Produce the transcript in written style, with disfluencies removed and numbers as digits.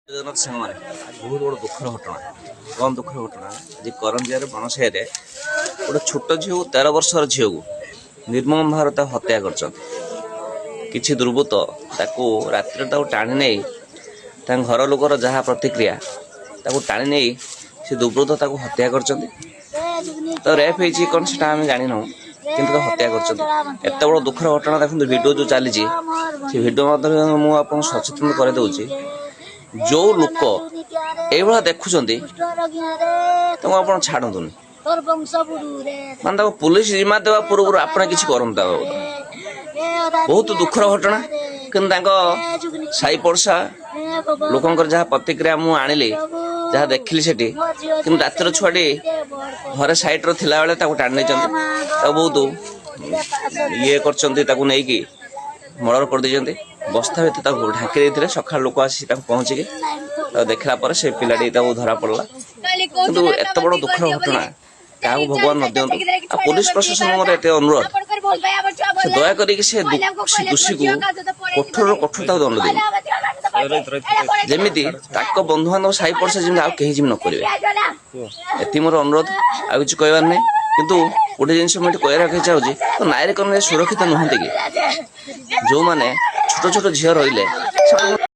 ଜଗନ୍ନାଥ ସାଙ୍ଗମାନେ, ଆଜି ବହୁତ ବଡ଼ ଦୁଃଖର ଘଟଣା। କ'ଣ ଦୁଃଖର ଘଟଣା? ଆଜି କରଞ୍ଜିଆରେ ବଣସାହିରେ ଗୋଟେ ଛୋଟ ଝିଅକୁ, 13 ବର୍ଷର ଝିଅକୁ ନିର୍ମମ ଭାବରେ ତାକୁ ହତ୍ୟା କରିଛନ୍ତି କିଛି ଦୁର୍ବୃତ୍ତ। ତାକୁ ରାତିରେ ତାକୁ ଟାଣି ନେଇ, ତାଙ୍କ ଘର ଲୋକର ଯାହା ପ୍ରତିକ୍ରିୟା, ତାକୁ ଟାଣି ନେଇ ସେ ଦୁର୍ବୃତ୍ତ ତାକୁ ହତ୍ୟା କରିଛନ୍ତି। ତ ରେପ୍ ହେଇଛି କ'ଣ, ସେଟା ଆମେ ଜାଣିନାହୁଁ, କିନ୍ତୁ ତାକୁ ହତ୍ୟା କରିଛନ୍ତି। ଏତେ ବଡ଼ ଦୁଃଖର ଘଟଣା। ଦେଖନ୍ତୁ, ଭିଡ଼ିଓ ଯେଉଁ ଚାଲିଛି, ସେ ଭିଡ଼ିଓ ମାଧ୍ୟମରେ ମୁଁ ଆପଣଙ୍କୁ ସଚେତନ କରିଦେଉଛି, ଯେଉଁ ଲୋକ ଏଇଭଳିଆ ଦେଖୁଛନ୍ତି, ତାଙ୍କୁ ଆପଣ ଛାଡ଼ନ୍ତୁନି। ମାନେ ତାକୁ ପୋଲିସ ଜିମା ଦେବା ପୂର୍ବରୁ ଆପଣ କିଛି କରନ୍ତୁ ତା ବାବଦ। ବହୁତ ଦୁଃଖର ଘଟଣା। କିନ୍ତୁ ତାଙ୍କ ସାହି ପଡ଼ୋଶା ଲୋକଙ୍କର ଯାହା ପ୍ରତିକ୍ରିୟା ମୁଁ ଆଣିଲି, ଯାହା ଦେଖିଲି ସେଠି, କିନ୍ତୁ ରାତିର ଛୁଆଟି ଘରେ ସାଇଡ଼ର ଥିଲାବେଳେ ତାକୁ ଟାଣି ନେଇଛନ୍ତି। ତାକୁ ବହୁତ ଇଏ କରିଛନ୍ତି, ତାକୁ ନେଇକି ମର୍ଡର କରିଦେଇଛନ୍ତି। ବସ୍ତା ଭିତରେ ତାକୁ ଢାଙ୍କି ଦେଇଥିଲେ। ସକାଳୁ ଲୋକ ଆସି ତାକୁ ପହଞ୍ଚିକି ତାକୁ ଦେଖିଲା ପରେ ସେ ପିଲାଟି ତାକୁ ଧରା ପଡ଼ିଲା। କିନ୍ତୁ ଏତେ ବଡ଼ ଦୁଃଖର ଘଟଣା କାହାକୁ ଭଗବାନ ନ ଦିଅନ୍ତୁ। ଆଉ ପୋଲିସ ପ୍ରଶାସନ ମୋର ଏତେ ଅନୁରୋଧ, ସେ ଦୟା କରିକି ସେ ଦୋଷୀକୁ କଠୋରରୁ କଠୋର ତାକୁ ଦଣ୍ଡ ଦିଅନ୍ତୁ, ଯେମିତି ତାଙ୍କ ବନ୍ଧୁବାନ୍ଧବ, ସାହି ପଡ଼ୋଶା ଯେମିତି ଆଉ କେହି ଯେମିତି ନ କରିବେ। ଏତିକି ମୋର ଅନୁରୋଧ, ଆଉ କିଛି କହିବାର ନାହିଁ। କିନ୍ତୁ ଗୋଟେ ଜିନିଷ ମୁଁ ଏଠି କହିବାକୁ ଚାହୁଁଛି, ତ ନାରୀ କଣ ସୁରକ୍ଷିତ ନୁହନ୍ତି କି? ଯେଉଁମାନେ ଛୋଟ ଛୋଟ ଝିଅ ରହିଲେ, ସେମାନେ